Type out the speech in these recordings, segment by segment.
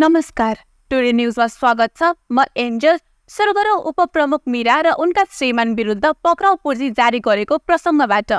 नमस्कार, टुडे न्यूजमा स्वागत छ। म एन्जल। सुरु गरौँ उपप्रमुख मीरा र उनका श्रीमान विरुद्ध पक्राउ पूर्जी जारी गरेको प्रसङ्गबाट।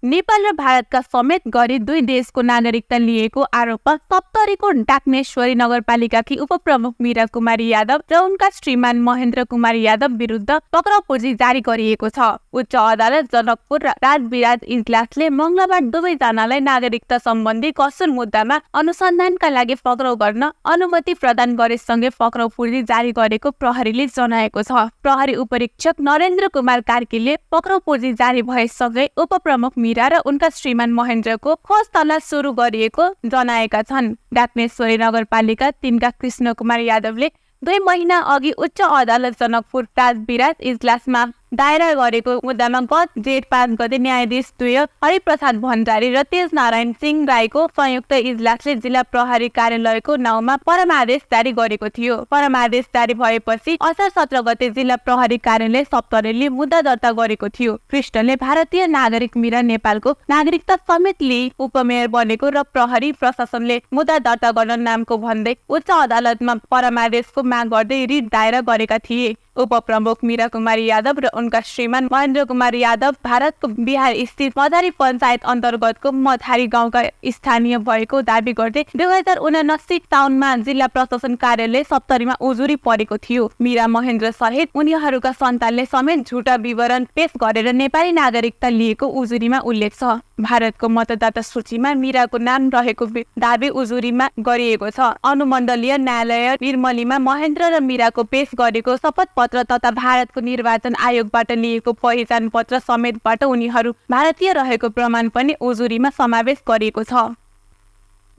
नेपाल र भारतका समेत गरी 2 देशको नागरिकता लिएको आरोपमा सप्तरीको डाक्नेश्वरी नगरपालिकाकी उपप्रमुख मीरा कुमारी यादव र उनका श्रीमान महेन्द्र कुमार यादव विरुद्ध पक्राउ पूर्जी जारी गरिएको छ। उच्च अदालत जनकपुर राजविराज इजलासले मंगलबार दुवैजनालाई नागरिकता सम्बन्धी कसुर मुद्दामा अनुसन्धानका लागि पक्राउ गर्न अनुमति प्रदान गरेसँगै पक्राउ पूर्जी जारी गरेको प्रहरीले जनाएको छ। प्रहरी उपरीक्षक नरेन्द्र कुमार कार्कीले पक्राउ पूर्जी जारी भएसँगै उपप्रमुख मीरा र उनका श्रीमान महेन्द्रको खोज तलास सुरु गरिएको जनाएका छन्। डाक्नेश्वरी नगरपालिका 3 का कृष्ण कुमार यादवले 2 महिना अघि उच्च अदालत जनकपुर राजविराज इजलासमा दायरा गरेको मुद्दामा गत जेठ 5 गते न्यायाधीश द्वय हरिप्रसाद भण्डारी र तेज नारायण सिंह राईको संयुक्त इजलासले जिल्ला प्रहरी कार्यालयको नाउँमा परमादेश जारी गरेको थियो। परमादेश जारी भएपछि असार 17 गते जिल्ला प्रहरी कार्यालय सप्तरीले मुद्दा दर्ता गरेको थियो। कृष्णले भारतीय नागरिक मीरा नेपालको नागरिकता समेत लिई उपमेयर बनेको र प्रहरी प्रशासनले मुद्दा दर्ता गर्न नामको भन्दै उच्च अदालतमा परमादेशको माग गर्दै रिट दायर गरेका थिए। उपप्रमुख मीरा कुमारी यादव र उनका श्रीमान महेन्द्र कुमार यादव भारतको बिहार स्थित मधारी पञ्चायत अन्तर्गतको मधारी गाउँका स्थानीय भएको दावी गर्दै 2079 साउनमा जिल्ला प्रशासन कार्यालय सप्तरीमा उजुरी परेको थियो। मीरा महेन्द्र सहित उनीहरूका सन्तानले समेत झुटा विवरण पेश गरेर नेपाली नागरिकता लिएको उजुरीमा उल्लेख छ। भारतको मतदाता सूचीमा मीराको नाम रहेको दावी उजुरीमा गरिएको छ। अनुमण्डलीय न्यायालय निर्मलीमा महेन्द्र र मीराको पेश गरेको शपथ पत्र तथा भारतको निर्वाचन आयोगबाट लिएको पहिचान पत्र समेतबाट उनीहरू भारतीय रहेको प्रमाण पनि उजुरीमा समावेश गरिएको छ।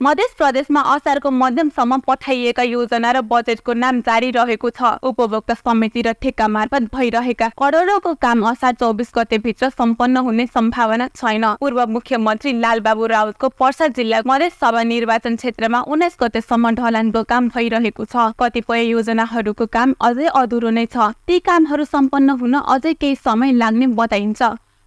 मध्य प्रदेशमा असारको मध्यमसम्म पठाइएका योजना र बजेटको नाम जारी रहेको छ। उपभोक्ता समिति र ठेक्का मार्फत भइरहेका करोडौंको काम असार 24 गते भित्र सम्पन्न हुने सम्भावना छैन। पूर्व मुख्यमन्त्री लालबाबु राउतको पर्सा जिल्ला मधेस सभा निर्वाचन क्षेत्रमा 19 गतेसम्म ढलानको काम भइरहेको छ। कतिपय योजनाहरूको काम अझै अधुरो नै छ। ती कामहरू सम्पन्न हुन अझै केही समय लाग्ने बताइन्छ।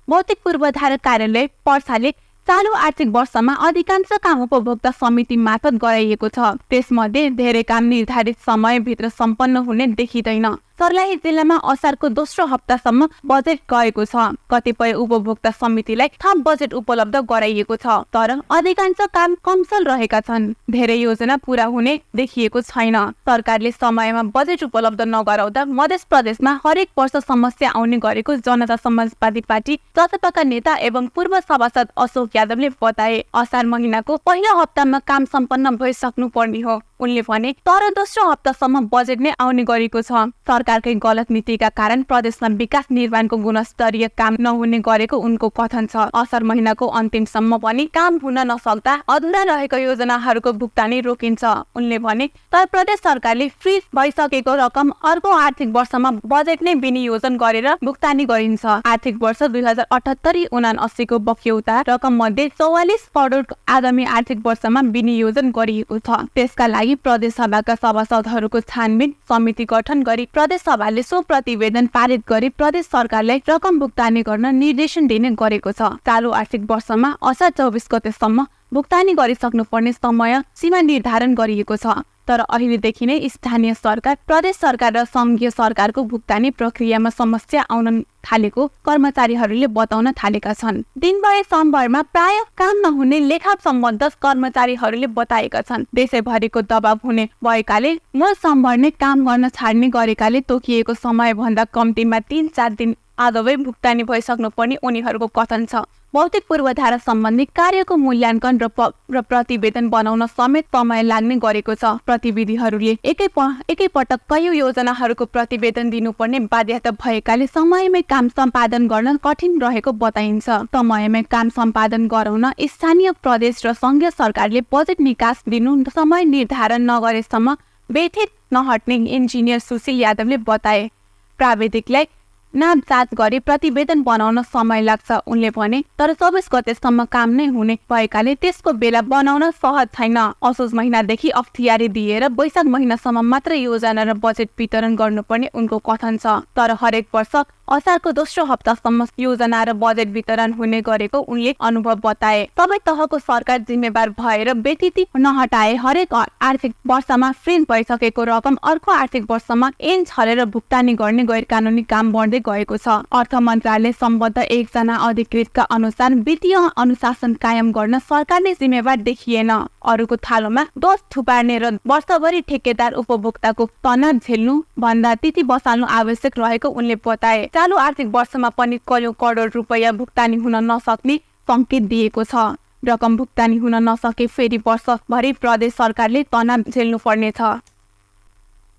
भौतिक पूर्वाधार कार्यालय पर्साले चालु आर्थिक वर्षमा अधिकांश काम उपभोक्ता समिति मार्फत गराइएको छ। त्यसमध्ये धेरै काम निर्धारित समयभित्र सम्पन्न हुने देखिँदैन। सर्लाही जिल्लामा असारको दोस्रो हप्तासम्म बजेट गएको छ। कतिपय उपभोक्ता समितिलाई थप बजेट उपलब्ध गराइएको छ, तर अधिकांश काम कमसल रहेका छन्। धेरै योजना पूरा हुने देखिएको छैन। सरकारले समयमा बजेट उपलब्ध नगराउँदा मध्य प्रदेशमा हरेक वर्ष समस्या आउने गरेको जनता समाजवादी पार्टी जसपाका नेता एवं पूर्व सभासद अशोक यादवले बताए। असार महिनाको पहिलो हप्तामा काम सम्पन्न भइसक्नु पर्ने हो उनले भने, तर दोस्रो हप्तासम्म बजेट नै आउने गरेको छ। सरकारकै गलत नीतिका कारण प्रदेशमा विकास निर्माणको गुणस्तरीय काम नहुने गरेको उनको कथन छ। असार महिनाको अन्तिमसम्म पनि काम हुन नसक्दा अधुरा रहेको योजनाहरूको भुक्तानी रोकिन्छ उनले भने। तर प्रदेश सरकारले फ्रिज भइसकेको रकम अर्को आर्थिक वर्षमा बजेट नै विनियोजन गरेर भुक्तानी गरिन्छ। आर्थिक वर्ष 2078-79 को बक्यौता रकम मध्ये 44 करोड आगामी आर्थिक वर्षमा विनियोजन गरिएको छ। त्यसका लागि प्रदेश सभाका सभासदहरूको छानबिन समिति गठन गरी प्रदेश सभाले सो प्रतिवेदन पारित गरी प्रदेश सरकारलाई रकम भुक्तानी गर्न निर्देशन दिने गरेको छ। चालु आर्थिक वर्षमा असार 24 गतेसम्म भुक्तानी गरिसक्नुपर्ने समय सीमा निर्धारण गरिएको छ। तर अहिलेदेखि नै स्थानीय सरकार, प्रदेश सरकार र संघीय सरकारको भुक्तानी प्रक्रियामा समस्या आउन थालेको कर्मचारीहरूले बताउन थालेका छन्। दिनभरि समभरमा प्राय काम नहुने लेखा सम्बद्ध कर्मचारीहरूले बताएका छन्। देशैभरिको दबाव हुने भएकाले मूल समभर नै काम गर्न छाड्ने गरेकाले तोकिएको समय भन्दा कम्तीमा 3-4 दिन आदवै भुक्तानी भइसक्नु पर्ने उनीहरूको कथन छ। भौतिक पूर्वाधार सम्बन्धी कार्यको मूल्याङ्कन र प्रतिवेदन बनाउन समेत समय लाग्ने गरेको छ। प्रतिविधिहरूले एकैपटक कयौं योजनाहरूको प्रतिवेदन दिनुपर्ने बाध्यता भएकाले समयमै काम सम्पादन गर्न कठिन रहेको बताइन्छ। समयमै काम सम्पादन गराउन स्थानीय, प्रदेश र संघीय सरकारले बजेट निकास दिनु समय निर्धारण नगरेसम्म व्यथित नहट्ने इन्जिनियर सुशील यादवले बताए। प्राविधिकलाई नाप जाँच गरी प्रतिवेदन बनाउन समय लाग्छ उनले भने। तर 24 गतेसम्म काम नै हुने भएकाले त्यसको बेला बनाउन सहज छैन। असोज महिनादेखि अख्तियारी दिएर वैशाख महिनासम्म मात्र योजना र बजेट वितरण गर्नुपर्ने उनको कथन छ। तर हरेक वर्ष असारको दोस्रो हप्तासम्म योजना र बजेट वितरण हुने गरेको उनले अनुभव बताए। सबै तहको सरकार जिम्मेवार भएर व्यतिथि नहटाए हरेक आर्थिक वर्षमा फ्रिज भइसकेको रकम अर्को आर्थिक वर्षमा ऐन छरेर भुक्तानी गर्ने गैर कानुनी काम बढ्दै गएको छ। अर्थ मन्त्रालय सम्बद्ध एकजना अधिकृतका अनुसार वित्तीय अनुशासन कायम गर्न सरकारले जिम्मेवार देखिएन। अरूको थालोमा दोष थुपार्ने र वर्षभरि ठेकेदार उपभोक्ताको तनाव झेल्नु भन्दा तिथि बसाल्नु आवश्यक रहेको उनले बताए। चालु आर्थिक वर्षमा पनि कयौं करोड रुपैयाँ भुक्तानी हुन नसक्ने संकेत दिएको छ। रकम भुक्तानी हुन नसके फेरि वर्षभरि प्रदेश सरकारले तनाव झेल्नु पर्नेछ।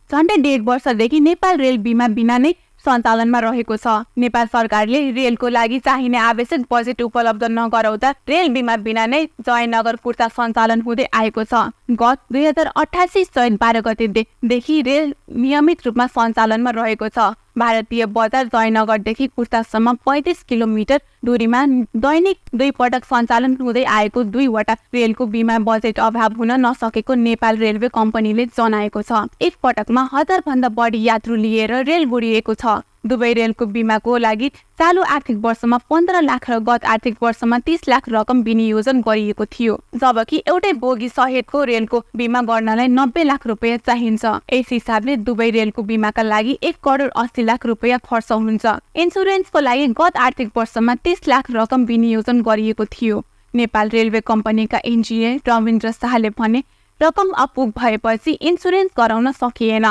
झन्डै 1.5 वर्षदेखि नेपाल रेल बिमा बिना नै सञ्चालनमा रहेको छ। नेपाल सरकारले रेलको लागि चाहिने आवश्यक बजेट उपलब्ध नगराउँदा रेल बिमा बिना नै जयनगर कुर्ता सञ्चालन हुँदै आएको छ। गत 2028 चैत 12 गतेदेखि रेल नियमित रूपमा सञ्चालनमा रहेको छ। भारतीय बजार जयनगरदेखि कुर्तासम्म 35 किलोमिटर दूरीमा दैनिक 2 पटक सञ्चालन हुँदै आएको 2 वटा रेलको बिमा बजेट अभाव हुन नसकेको नेपाल रेलवे कम्पनीले जनाएको छ। एक पटकमा 1000 भन्दा बढी यात्रु लिएर रेल गुडिएको छ। दुवै रेलको बिमाको लागि चालु आर्थिक वर्षमा 15 लाख र गत आर्थिक वर्षमा 30 लाख रकम विनियोजन गरिएको थियो, जबकि एउटै बोगी सहितको रेलको बिमा गर्नलाई 90 लाख रुपैयाँ चाहिन्छ। यस हिसाबले दुवै रेलको बिमाका लागि 1 करोड 80 लाख रुपैयाँ खर्च हुन्छ। इन्सुरेन्सको लागि गत आर्थिक वर्षमा 30 लाख रकम विनियोजन गरिएको थियो। नेपाल रेलवे कम्पनीका इन्जिनियर रविन्द्र शाहले भने रकम अपुग भएपछि इन्सुरेन्स गराउन सकिएन।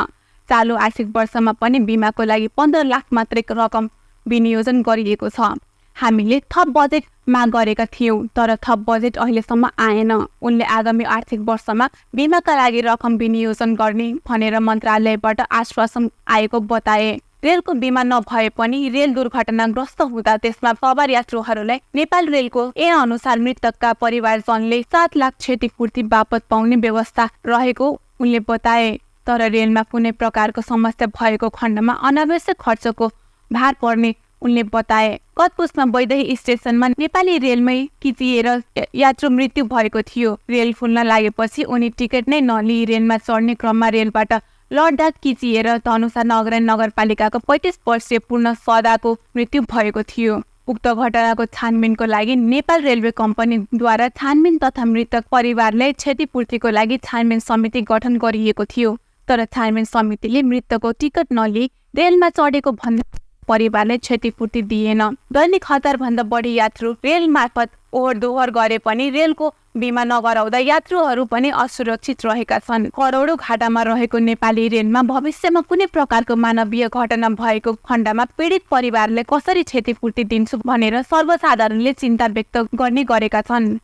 चालु आर्थिक वर्षमा पनि बिमाको लागि 15 लाख मात्रै रकम विनियोजन गरिएको छ। हामीले थप बजेट माग गरेका थियौं, तर थप बजेट अहिलेसम्म आएन। उनले आगामी आर्थिक वर्षमा बिमाका लागि रकम विनियोजन गर्ने भनेर मन्त्रालयबाट आश्वासन आएको बताए। रेलको बिमा नभए पनि रेल दुर्घटनाग्रस्त हुँदा त्यसमा सवार यात्रुहरूलाई नेपाल रेलको ए अनुसार मृतकका परिवारजनले 7 लाख क्षतिपूर्ति बापत पाउने व्यवस्था रहेको उनले बताए। तर रेलमा कुनै प्रकारको समस्या भएको खण्डमा अनावश्यक खर्चको भार पर्ने उनले बताए। गत पुसमा वैदेही स्टेसनमा नेपाली रेलमै किचिएर यात्रु मृत्यु भएको थियो। रेल फुल्न लागेपछि उनी टिकट नै नलिई रेलमा चढ्ने क्रममा रेलबाट लड्दा किचिएर धनुषा नगरपालिकाको 35 वर्षीय पूर्ण सदाको मृत्यु भएको थियो। उक्त घटनाको छानबिनको लागि नेपाल रेलवे कम्पनीद्वारा छानबिन तथा मृतक परिवारलाई क्षतिपूर्तिको लागि छानबिन समिति गठन गरिएको थियो। तर छानबिन समितिले मृतकको टिकट नलिई रेलमा चढेको भन्दा परिवारलाई क्षतिपूर्ति दिएन। दैनिक 1000 भन्दा बढी यात्रु रेल मार्फत ओहोर दोहोर गरे पनि रेलको बिमा नगराउँदा यात्रुहरू पनि असुरक्षित रहेका छन्। करोडौं घाटामा रहेको नेपाली रेलमा भविष्यमा कुनै प्रकारको मानवीय घटना भएको खण्डमा पीडित परिवारले कसरी क्षतिपूर्ति दिन्छु भनेर सर्वसाधारणले चिन्ता व्यक्त गर्ने गरेका छन्।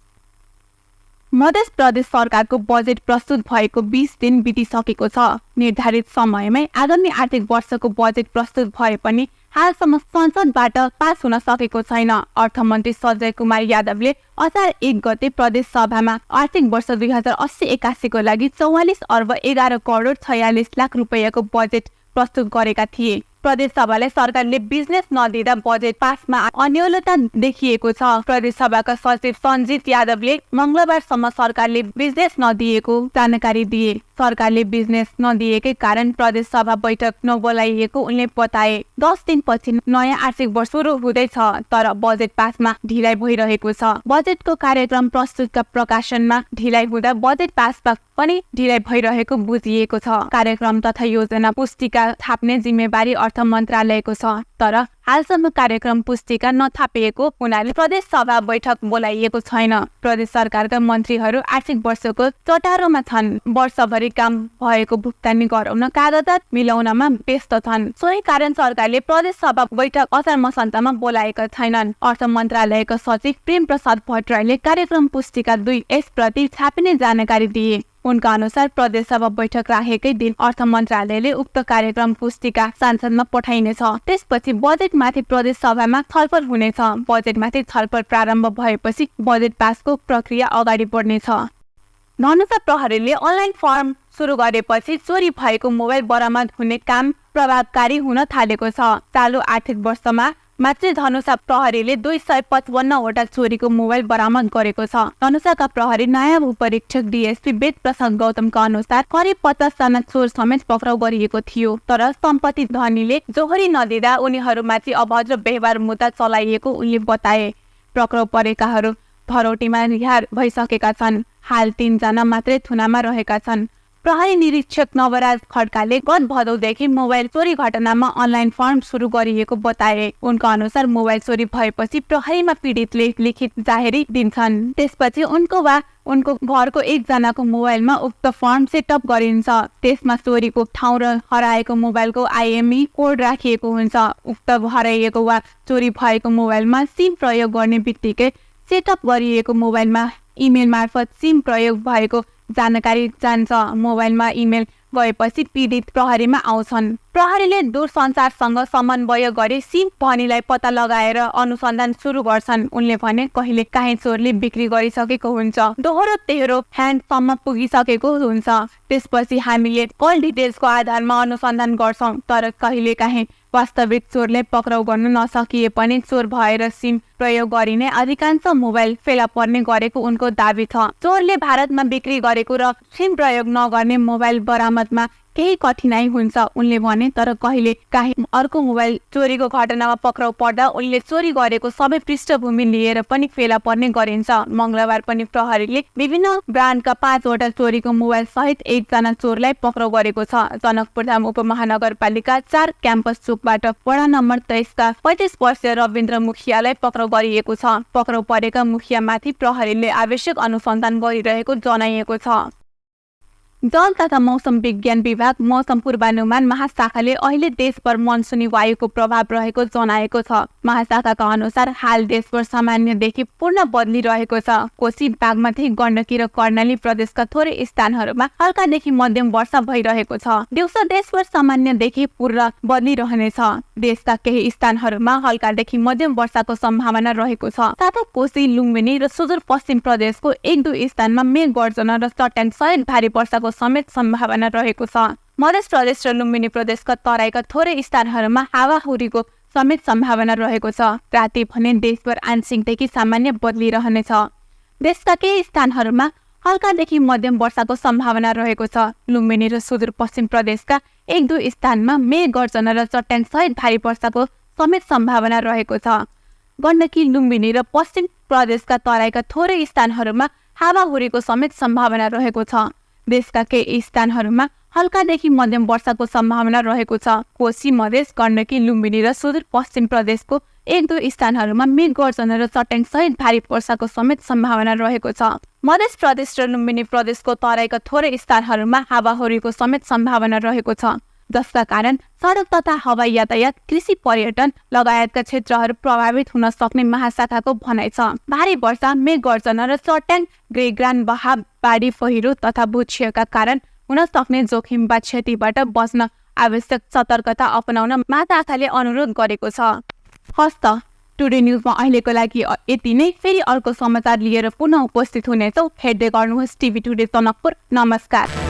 मध्य प्रदेश सरकारको बजेट प्रस्तुत भएको 20 दिन बितिसकेको छ। निर्धारित समयमै आगामी आर्थिक वर्षको बजेट प्रस्तुत भए पनि हालसम्म संसदबाट पास हुन सकेको छैन। अर्थमन्त्री सञ्जय कुमार यादवले असार 1 गते प्रदेश सभामा आर्थिक वर्ष 2080-81 को लागि 44 अर्ब 11 करोड 46 लाख रुपैयाँको बजेट प्रस्तुत गरेका थिए। प्रदेश सभालाई सरकारले बिजनेस नदिँदा बजेट पासमा अन्योलता देखिएको छ। प्रदेश सभाका सचिव सञ्जित यादवले मंगलबारसम्म सरकारले बिजनेस नदिएको जानकारी दिए। सरकारले बिजनेस नदिएकै कारण प्रदेश सभा बैठक नबोलाइएको उनले बताए। 10 दिनपछि नयाँ आर्थिक वर्ष सुरु हुँदैछ, तर बजेट पासमा ढिलाइ भइरहेको छ। बजेटको कार्यक्रम प्रस्तुतका प्रकाशनमा ढिलाइ हुँदा बजेट पासमा पनि ढिलाइ भइरहेको बुझिएको छ। कार्यक्रम तथा योजना पुस्तिका छाप्ने जिम्मेवारी अर्थ मन्त्रालयको छ, तर हालसम्म कार्यक्रम पुस्तिका नछापिएको हुनाले प्रदेश सभा बैठक बोलाइएको छैन। प्रदेश सरकारका मन्त्रीहरू आर्थिक वर्षको चटारोमा छन्। वर्षभरि काम भएको भुक्तानी गराउन कागजात मिलाउनमा व्यस्त छन्। सोही कारण सरकारले प्रदेश सभा बैठक असार मसान्तमा बोलाएका छैनन्। अर्थ मन्त्रालयका सचिव प्रेम प्रसाद भट्टराईले कार्यक्रम पुस्तिका 2 यसप्रति छापिने जानकारी दिए। उनका अनुसार प्रदेश सभा बैठक राखेकै दिन अर्थ मन्त्रालयले उक्त कार्यक्रम पुस्तिका सांसदमा पठाइनेछ। त्यसपछि बजेटमाथि प्रदेश सभामा छलफल हुनेछ। बजेटमाथि छलफल प्रारम्भ भएपछि बजेट पासको प्रक्रिया अगाडि बढ्नेछ। धनुषा प्रहरीले अनलाइन फर्म सुरु गरेपछि चोरी भएको मोबाइल बरामद हुने काम प्रभावकारी हुन थालेको छ। चालु आर्थिक वर्षमा मात्रै धनुषा प्रहरीले 255वटा चोरीको मोबाइल बरामद गरेको छ। धनुषाका प्रहरी नयाँ उपरीक्षक डीएसपी वेद प्रसाद गौतमका अनुसार करिब 50जना चोर समेत पक्राउ गरिएको थियो। तर सम्पत्ति धनीले जोहोरी नदिँदा उनीहरूमाथि अभद्र व्यवहार मुद्दा चलाइएको उनले बताए। पक्राउ परेकाहरू धरौटीमा रिहा भइसकेका छन्। हाल 3 जना मात्रै थुनामा रहेका छन्। प्रहरी निरीक्षक नवराज खड्काले गत भदौदेखि मोबाइल चोरी घटनामा अनलाइन फर्म सुरु गरिएको बताए। उनका अनुसार मोबाइल चोरी भएपछि प्रहरीमा पीडितले लिखित जाहेरी दिन्छन्। त्यसपछि उनको वा उनको घरको एकजनाको मोबाइलमा उक्त फर्म सेटअप गरिन्छ। त्यसमा चोरीको ठाउँ र हराएको मोबाइलको आइएमई कोड राखिएको हुन्छ। उक्त हराइएको वा चोरी भएको मोबाइलमा सिम प्रयोग गर्ने बित्तिकै सेटअप गरिएको मोबाइलमा इमेल मार्फत सिम प्रयोग भएको जानकारी जान्छ। मोबाइलमा इमेल गएपछि पीडित प्रहरीमा आउँछन्। प्रहरीले दूरसञ्चारसँग समन्वय गरी सिम धनीलाई पत्ता लगाएर अनुसन्धान सुरु गर्छन्। उनले भने कहिले काहीँ चोरले बिक्री गरिसकेको हुन्छ, दोहोरो तेह्रो ह्यान्डसम्म पुगिसकेको हुन्छ। त्यसपछि हामीले कल डिटेल्सको आधारमा अनुसन्धान गर्छौं। तर कहिले काहीँ वास्तविक चोरले पक्राउ गर्न नसकिए पनि चोर भएर सिम प्रयोग गरिने अधिकांश मोबाइल फेला पर्ने गरेको उनको दाबी छ। चोरले भारतमा बिक्री गरेको र सिम प्रयोग नगर्ने मोबाइल बरामदमा केही कठिनाई हुन्छ उनले भने। तर कहिले काहीँ अर्को मोबाइल चोरीको घटनामा पक्राउ पर्दा उनले चोरी गरेको सबै पृष्ठभूमि लिएर पनि फेला पर्ने गरिन्छ। मंगलबार पनि प्रहरीले विभिन्न ब्रान्डका 5वटा चोरीको मोबाइल सहित 1 जना चोरलाई पक्राउ गरेको छ। जनकपुरधाम उपमहानगरपालिका 4 क्याम्पस चोकबाट वडा नम्बर 23 का 35 वर्षीय रविन्द्र मुखियालाई पक्राउ गरिएको छ। पक्राउ परेका मुखियामाथि प्रहरीले आवश्यक अनुसन्धान गरिरहेको जनाइएको छ। जल तथा मौसम विज्ञान विभाग मौसम पूर्वानुमान महाशाखाले अहिले देशभर मनसुनी वायुको प्रभाव रहेको जनाएको छ। महाशाखाका अनुसार हाल देशभर सामान्यदेखि पूर्ण बदली रहेको छ। कोशी, बागमती, गण्डकी र कर्णाली प्रदेशका थोरै स्थानहरूमा हल्कादेखि मध्यम वर्षा भइरहेको छ। दिउँसो देशभर सामान्यदेखि पूर्ण बदली रहनेछ। देशका केही स्थानहरूमा हल्कादेखि मध्यम वर्षाको सम्भावना रहेको छ। साथै कोशी, लुम्बिनी र सुदूरपश्चिम प्रदेशको 1-2 स्थानमा मेघ गर्जना र चट्याङ सहित भारी वर्षाको समेत सम्भावना रहेको छ। मध्य प्रदेश र लुम्बिनी प्रदेशका तराईका थोरै स्थानहरूमा हावाहुरीको समेत सम्भावना रहेको छ। राति भने देशभर आंशिकदेखि सामान्य बदली रहनेछ। देशका केही स्थानहरूमा हल्कादेखि मध्यम वर्षाको सम्भावना रहेको छ। लुम्बिनी र सुदूरपश्चिम प्रदेशका 1-2 स्थानमा मेघ गर्जना र चट्याङ सहित भारी वर्षाको समेत सम्भावना रहेको छ। गण्डकी, लुम्बिनी र पश्चिम प्रदेशका तराईका थोरै स्थानहरूमा हावाहुरीको समेत सम्भावना रहेको छ। देशका केही स्थानहरूमा हल्कादेखि मध्यम वर्षाको सम्भावना रहेको छ। कोशी, मधेस, गण्डकी, लुम्बिनी र सुदूरपश्चिम प्रदेशको 1-2 स्थानहरूमा मेघ गर्जना र चट्याङ सहित भारी वर्षाको समेत सम्भावना रहेको छ। मध्य प्रदेश र लुम्बिनी प्रदेशको तराईका थोरै स्थानहरूमा हावाहुरीको समेत सम्भावना रहेको छ, जसका कारण सडक तथा हवाई यातायात, कृषि, पर्यटन लगायतका क्षेत्रहरू प्रभावित हुन सक्ने महाशाखाको भनाइ छ। भारी वर्षा, मेघ गर्जना र चट्याङ, ग्रेग्रान बहाव, बाढी पहिरो तथा भूक्षयका कारण हुन सक्ने जोखिम वा क्षतिबाट बच्न आवश्यक सतर्कता अपनाउन महाशाखाले अनुरोध गरेको छ। हस्त टुडे न्यूजमा अहिलेको लागि यति नै। फेरि अर्को समाचार लिएर पुनः उपस्थित हुनेछौँ। हेर्दै गर्नुहोस् टिभी टुडे जनकपुर। नमस्कार।